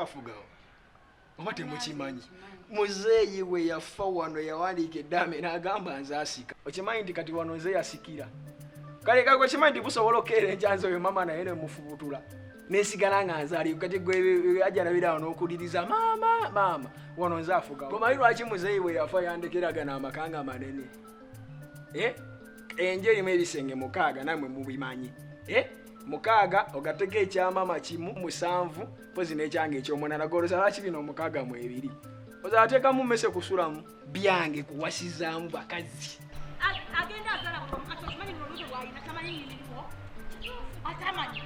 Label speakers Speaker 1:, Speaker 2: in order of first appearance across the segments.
Speaker 1: Nze afugawo oba temukimanyi? Muzeeyi we yafa wano yawandiika eddaame n'agamba nze asika. Okimanyi nti kati wano nze yasikira? Kale kale, okimanyi nti busobola okukeera enkya nze oyo mama naye nemufubutula nesigala nga nze ali? Kati gwe ajja nabirawo n'okuliriza maama, maama, wano nze afugawo. Omanyi lwaki muzeeyi we yafa yandekeragana amaka nga manene? Eh? Enju erimu ebisenge 6, namwe mubimanyi. Eh? 6 ogateko ekyamama kimu, 7, pozi n'ekyange ekyomunana. Goloza lwaki bino 6 mu ebiri ozateekamu mmese kusulamu byange kuwasizaamu bakazi?
Speaker 2: Agenda azala buli omu. Kati okimanyi luno olubuto lwalina tamanyi nyiniriwo, atamanyi,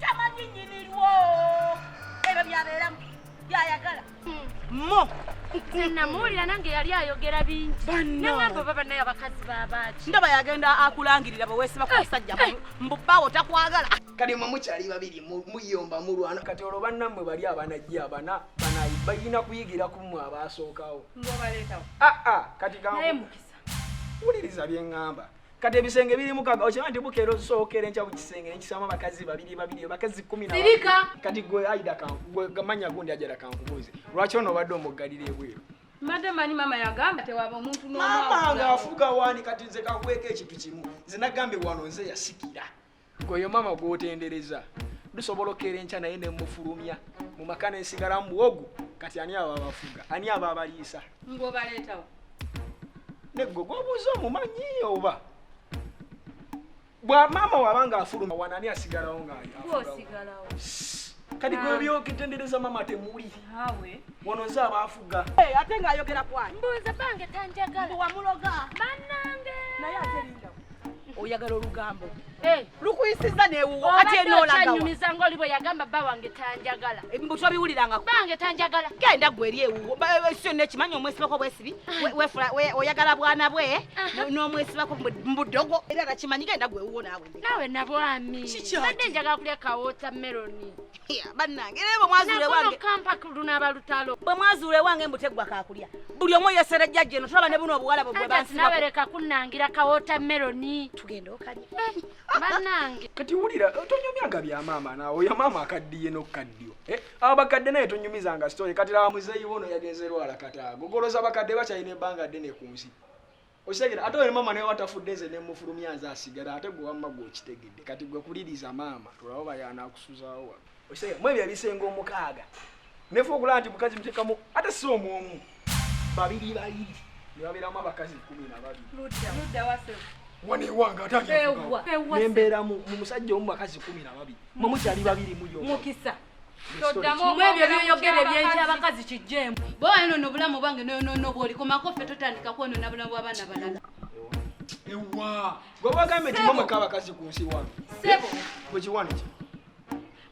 Speaker 2: tamanyi nyinirwo, ebyo byabeeramu byayagala mo.
Speaker 3: Nze namuwulira nange yali ayogera bingi.
Speaker 2: Bannange.
Speaker 3: Nagamba oba bannaye abakazi babaaki?
Speaker 2: Ndaba yagenda akulangirira bwe weesiba ku musajja mbu bbaawo takwagala.
Speaker 1: Kati mwe mukyali babiri muyomba, mulwana. Kati olwo bannammwe bali abanajja abana banayi balina kuyigira ku mmwe abasookawo.
Speaker 4: Ng'obaleetawo.
Speaker 1: Aa, kati
Speaker 4: Naye Mukisa.
Speaker 1: Wuliriza bye ŋŋamba. Kati ebisenge biri 6. Okimanyi nti bukeera osookera enkya bukisenge nekisaamu abakazi babiri babiri, abakazi 12.
Speaker 3: Sirika.
Speaker 1: Kati gwe Aida, gwe gamanya gundi ajala, kankubuuze, lwaki ono obadde omuggalira ebweru?
Speaker 4: Mbadde manyi maama yagamba tewaba omuntu.
Speaker 1: Maama ng'afuga waani? Kati nze kakuweeko ekintu kimu. Nze nagambye wano nze yasikira. Gwe oyo maama gw'otendereza lusobola okkeera enkya naye nemufulumya mu maka nensigala mu buwogo. Kati ani aba abafuga? Ani aba abaliisa?
Speaker 4: Ng'obaleetawo.
Speaker 1: Negwe gwobuuza omumanyi oba bwa maama waba ng'afuluma wano, ani asigalawo ng'afugawo?
Speaker 4: Gwosigalawo.
Speaker 1: Kati gwe byoketendereza maama temuli.
Speaker 4: Naawe.
Speaker 1: Wano nze abaafuga.
Speaker 2: Ate ng'ayogera kwani?
Speaker 3: Mbuuza, bange tanjagala.
Speaker 2: Mbu wamuloga.
Speaker 3: Bannange.
Speaker 2: Naye ate linda, oyagala olugambo
Speaker 3: Eh,
Speaker 2: lukuyisiza newuwo kati
Speaker 3: obadde
Speaker 2: enoolagawa?
Speaker 3: okyanyumiza ng'oli bwe yagamba bba wange tanjagala.
Speaker 2: Mbu tobiwulirangako.
Speaker 3: Bange tanjagala.
Speaker 2: Genda gwe eri ewuwo. Si yonna ekimanyi omwesibako bwesibi. Oyagala bwana bwe n'omwesibako mbudogo era nakimanyi. Genda gwe ewuwo naawe.
Speaker 3: Naawe nabwami.
Speaker 2: Kiki ate?
Speaker 3: Badde njagala kulya kawotameloni.
Speaker 2: Ya, bannange, era bwe mwazuula
Speaker 3: Nakono
Speaker 2: ewange
Speaker 3: kampa lunaaba lutalo.
Speaker 2: Bwe mwazuula ewange mbu teggwa kakulya, buli omu yesera jjajja eno. Tulaba ne buno obuwala bwe bwe
Speaker 3: Ate
Speaker 2: bansibako.
Speaker 3: sinabereka kunnangira kawotameloni.
Speaker 2: Tugenda okalya.
Speaker 3: Bannange.
Speaker 1: Kati wulira, tonyumyanga bya maama naawe. Oyo maama akaddiye n'okukaddiwa. Eh, abakadde naye tonyumizanga story. Kati laba muzeeyi wono yagenze lwala kataago. Goloza abakadde bakyalina ebbanga ddene ku nsi, okitegera? Ate oyo maama naye watafudde nze nemufulumya nze asigala. Ate gwe wamma gwe okitegedde. Kati gwe kuliriza maama, tolaba bayanakusuzaawo wano, okitegera? Mu ebyo ebisenge 6 nefe okulaba nti mukazi muteekamu ate si omwomu, babiri babiri, ne babeeramu abakazi 12.
Speaker 4: Ludda wase.
Speaker 1: Wano ewange ate ani
Speaker 4: Ewa.
Speaker 1: afugawo?
Speaker 4: Ewa.
Speaker 1: Nembeera mu musajja omu bakazi 12, mwe mukyali babiri muyomba.
Speaker 4: Mukisa.
Speaker 5: Mu ebyo byoyogera ebyenkyabakazi kijjeemu bwe wayonona obulamu bwange noyonoona obwolikomako ffe, totandika kwonoona bulamu bw'abaana balala.
Speaker 1: Ewa gwe bagambe nti mwemweka abakazi ku nsi wano?
Speaker 4: Sebo.
Speaker 1: Gwe kiwani ki?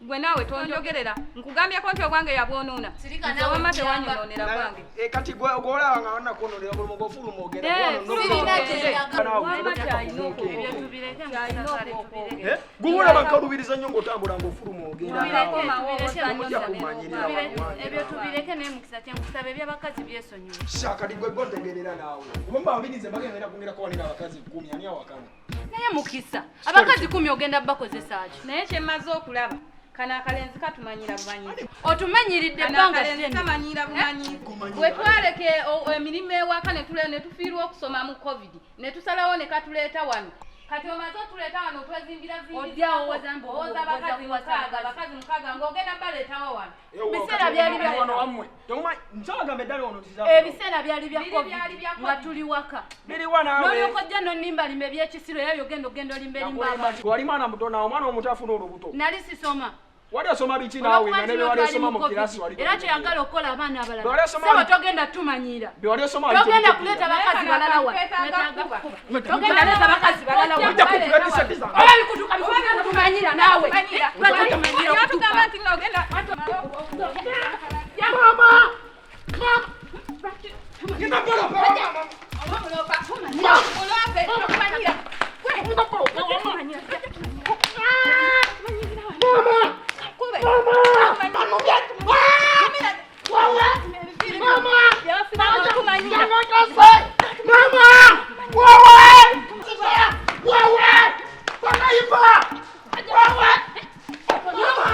Speaker 4: Gwe naawe tonjogerera. Nkugambyeko nti obwange yabwonoona.
Speaker 5: Sirika
Speaker 4: Nze
Speaker 5: naawe,
Speaker 4: wamma
Speaker 5: nkuyamba.
Speaker 4: tewanyononera bwange.
Speaker 1: Eh, kati gwe gwolaba nga wanakwononera buli mugofuluma ogenda.
Speaker 4: Eh,
Speaker 5: Sirina gye
Speaker 4: Wamma kyalina
Speaker 5: Ebyo
Speaker 4: okwogera.
Speaker 5: tubireke.
Speaker 4: Kyalina
Speaker 5: Mukisa, kale
Speaker 4: okwogera.
Speaker 5: tubireke.
Speaker 1: Gwe nkalubiriza nnyo ng'otambula ng'ofuluma ogenda.
Speaker 4: Tubireke.
Speaker 1: Mujja kumanyirira wano wange.
Speaker 5: Ebyo tubireke, naye Mukisa, kyenkusaba ebyabakazi byesonyiwe.
Speaker 1: Sha, kati gwe gontegerera naawe. Oba mbabirize bagenda kwongera kuwanira abakazi 10, ani awakana?
Speaker 5: Naye Mukisa, abakazi 10 ogenda bakozesa ki?
Speaker 4: Naye kyemmaze okulaba, kano akalenzi katumanyira bumanyizi.
Speaker 5: Otumanyiridde
Speaker 4: Kano
Speaker 5: ebbanga
Speaker 4: akalenzi
Speaker 5: ddene.
Speaker 4: kamanyira bumanyizi.
Speaker 1: Kumanyira.
Speaker 4: Bwe twaleka emirimu ewaka ne tufiirwa okusoma mu COVID, ne tusalawo ne katuleeta wano. Kati omaze otuleeta wano, twezimbira.
Speaker 5: Ojja owoza mbu
Speaker 4: Owoza abakazi
Speaker 5: owoza
Speaker 4: 6,
Speaker 5: abakazi.
Speaker 4: abakazi 6 ng'ogenda baleetawo wano.
Speaker 5: Biseera byali bya-
Speaker 1: Wano wammwe. Tomumanyi, nsabagamba eddala wano nti
Speaker 5: Ebiseera byali bya
Speaker 4: Biri
Speaker 5: COVID
Speaker 4: byali bya
Speaker 5: nga
Speaker 4: COVID.
Speaker 5: tuli waka.
Speaker 1: Biriwa naawe?
Speaker 5: Nolyoka ojja nonimbalima ebyekisiro era byogenda ogenda olimba erimba abantu.
Speaker 1: Wali mwana muto naawe, omwana omuto afuna olubuto.
Speaker 5: Nali sisoma.
Speaker 1: Wali osoma biki naawe
Speaker 5: Olwokuba
Speaker 1: nga
Speaker 5: nti
Speaker 1: ne
Speaker 5: no
Speaker 1: bye wali
Speaker 5: twali
Speaker 1: osoma
Speaker 5: mu
Speaker 1: mu kirasi
Speaker 5: COVID,
Speaker 1: wali
Speaker 5: era kyoyagala okukola abaana abalala.
Speaker 1: Bwe wali osoma
Speaker 5: Sebo, togenda tumanyira.
Speaker 1: Bye wali osoma wali
Speaker 5: Togenda
Speaker 1: tobitegeera.
Speaker 5: kuleeta bakazi balala wano.
Speaker 4: Twetaaga kuba.
Speaker 5: Togenda leeta bakazi balala wano.
Speaker 1: Ojja kutugatisa.
Speaker 5: Oba bikutuka bikutuka, tumanyira naawe. Lwaki otumanyira
Speaker 4: Otugamba
Speaker 5: okutuka?
Speaker 4: nti nno ogenda
Speaker 1: Mama! Mama! Ngenda mpola mpola, mama.
Speaker 4: Oba mulopa. Mulope, tokumanyira.
Speaker 1: Ngenda mpola mpola, mama.
Speaker 4: Kube.
Speaker 1: Mama! Mama!
Speaker 4: Mama!
Speaker 1: Mama! Wewe! Wewe! Wanaiba! Wewe! Mama!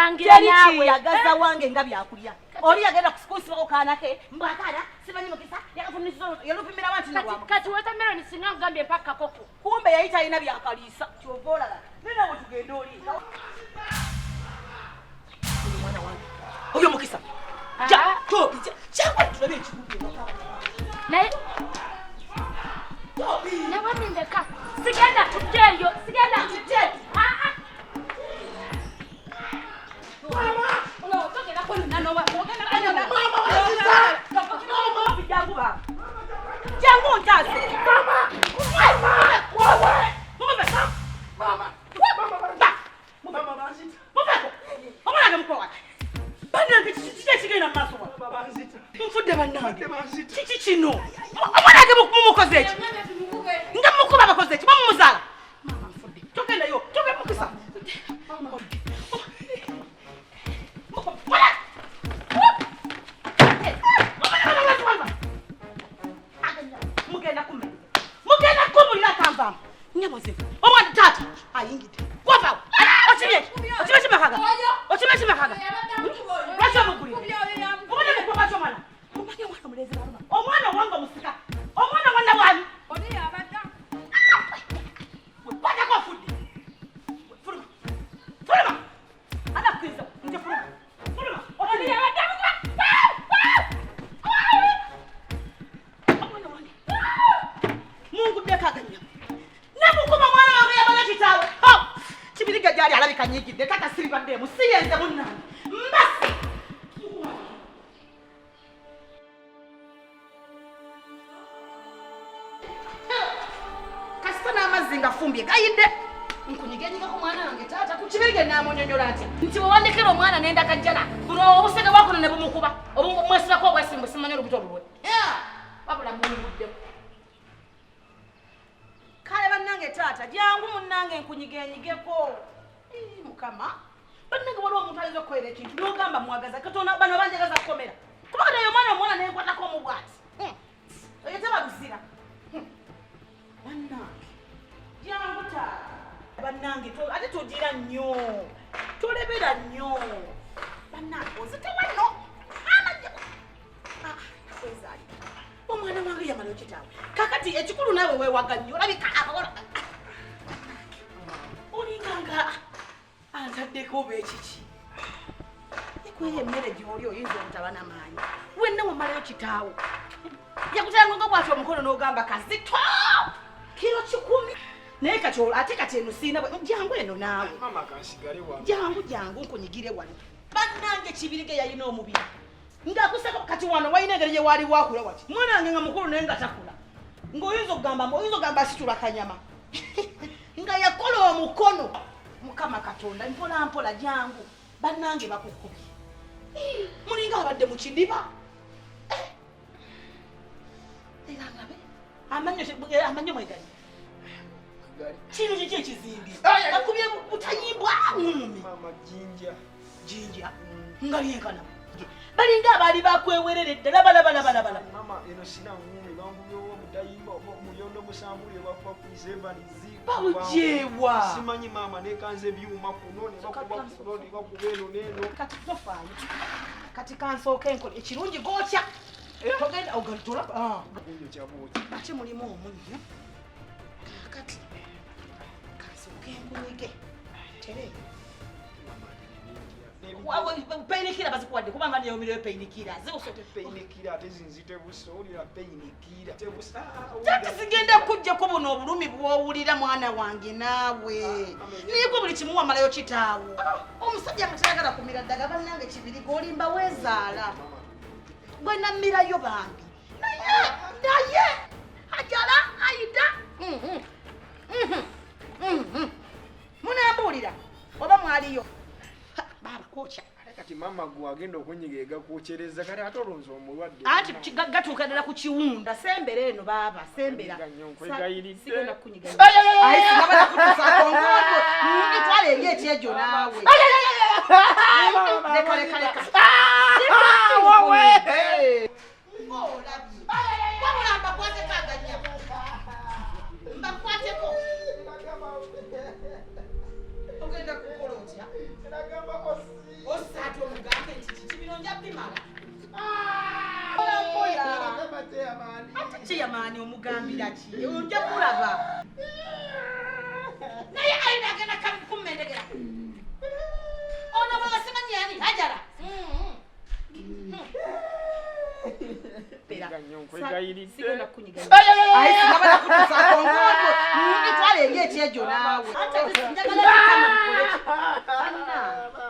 Speaker 3: kunnangira naawe.
Speaker 2: Yagaza wange nga byakulya. Oli yagenda kusikusibako kaana ke mbwakala simanyi mukisa yakafunisa yalupimira wanti na wamu.
Speaker 3: Kati watermelon singa nkugambye mpaka kakoko.
Speaker 2: Kumbe yayita alina byakaliisa kyova olaba. Nina we tugenda oli. Oyo mwana wange. Oyo mukisa. Ja, topi, ja, tulabe ekikubye.
Speaker 3: Naye nawe ndeka. Sigenda tujjeeyo, sigenda tujje.
Speaker 2: Mama,
Speaker 5: togenda kwonona n'owa ogenda kwonona.
Speaker 2: Mama, mama, jangu baba. Jangu ntaase. Mama. Mama. Mama.
Speaker 1: Mama banzita.
Speaker 2: Muveko. Omwana mukulu wange. Bannange kiki ekigenda mu maaso wano?
Speaker 1: Mama banzita.
Speaker 2: Nfudde bannange.
Speaker 1: Banzita.
Speaker 2: Kiki kino? Omwana wange mumukoze eki? Nga mukuba abakoze eki? Mumumuzaala? Mama nfudde. Togendayo. Togenda mukisa. Mugenda kumbe. Mugenda kumbulira akanvaamu. Nyamoze. Omwana taata ayingidde. Gwavaawo. Okibye. Okibye kimakaga. Okibye kimakaga. Lwaki omugulira? Omwana mukuba lwaki omwana? Omanyi omwana omulenzi baluma. Omwana wange omusika. Omwana wanna bwani?
Speaker 4: Oli abadde.
Speaker 2: Kwatako ofudde. Fuluma. Fuluma. Anakkiriza nti fuluma. Fuluma.
Speaker 4: Oli abadde amukuba.
Speaker 2: Omwana wange. Munguddeko aganyama. Namukuba mwana wange yabala kitaawe. Kibiriga gyali alabika nnyigidde taata siribaddeemu siyenze munnange. Mbasi. Kasita n'amazzi nga fumbye gayidde. Nkunyigenyigako mwana wange taata ku kibirige naamunyonnyola ntya nti bwe wandekera omwana nenda kajjala buno obusege bwakuno ne bumukuba obumwesibako obwesimbu simanyi olubuto lulwe. Wabula munguddeko. Kale bannange taata jangu munnange nkunyigenyigeko. Mukama bannange waliwo omuntu ayinza okukolera ekintu n'ogamba mwagaza katonda bano banjagaza kukomera kuba kati oyo omwana omuwala nenkwatako omu bw'ati oyo teba luzira. Bannange jangu taata bannange ate togira nnyo tolebera nnyo bannange ozitewa nno amajjako kwezaalira omwana wange yamalayo kitaawe kakati ekikulu naawe weewaga nnyo olabika olinganga antaddeko oba ekiki ekweyo emmere gy'oli oyinza obutaba n'amaanyi wenna wamalayo kitaawo yakuterangonga bw'ati omukono n'ogamba kazito kiro 10 naye kati ate kati eno siina jangu eno naawe.
Speaker 1: Mama kansigale wano.
Speaker 2: Jangu jangu nkunyigire wano. Bannange Kibirige yalina omubiri ng'akusako kati wano walina engeri gye waali wakula wati mwana wange nga mukulu naye nga takula ng'oyinza okugamba asitula kanyama nga yakola omukono. Mukama Katonda mpola mpola jangu bannange bakukubye mulinga abadde mu kidiba. Era ngabe amannyo mwegali kino kiki ekizimbi bakubye butayimbwa ngumi.
Speaker 1: Mama jinja
Speaker 2: jinja nga lyenkana balinga abaali bakwewerera ddala balabalabala.
Speaker 1: Mama eno sina ngumi bangubyewo butayimba muyondo musambule bakuba kuisevanizi
Speaker 2: bawujewa
Speaker 1: simanyi mama nekanze ebyuma kuno ne bakuba kuno ne bakuba eno n'eno.
Speaker 2: Kati tofaayo kati kansooka enkola ekirungi gookya togenda ogalitola ate mulimu omunnyo kati kansooka enkunyige tere painkiller bazikuwadde kubanga niyomireyo painkiller
Speaker 1: painkiller ate zinzite busa owulira painkiller
Speaker 2: tati zigenda kujjako buno obulumi bw'owulira mwana wange naawe naye gwe buli kimu wamalayo kitaawo omusajja nga tayagala kumira ddagala bannange Kibirige olimba weezaala gwe nammirayo bambi naye naye Hajara Aida munambuulira oba mwaliyo baba kocha
Speaker 1: kati mama gwe agenda okunyiga egakwokyereza kati ate olonze omulwadde
Speaker 2: anti gatuuka ddala ku kiwunda sembera eno baaba sembera sigenda kukunyiga twala eri ekyejo naawe leka leka leka wabula mbakwateko aganyama mbakwateko ogenda kukola otya
Speaker 1: nagamba osi.
Speaker 2: Chairman omugambira ki? Ojja kulaba. Naye alina agenda kummendegera. Ono bwe simanyi ani Hajara. Sigenda kunyiga. Ayi singa banakutuusaako ng'olwo. Twala eri ekyejo naawe. Ate njagala kutama nkole ki? Bannange.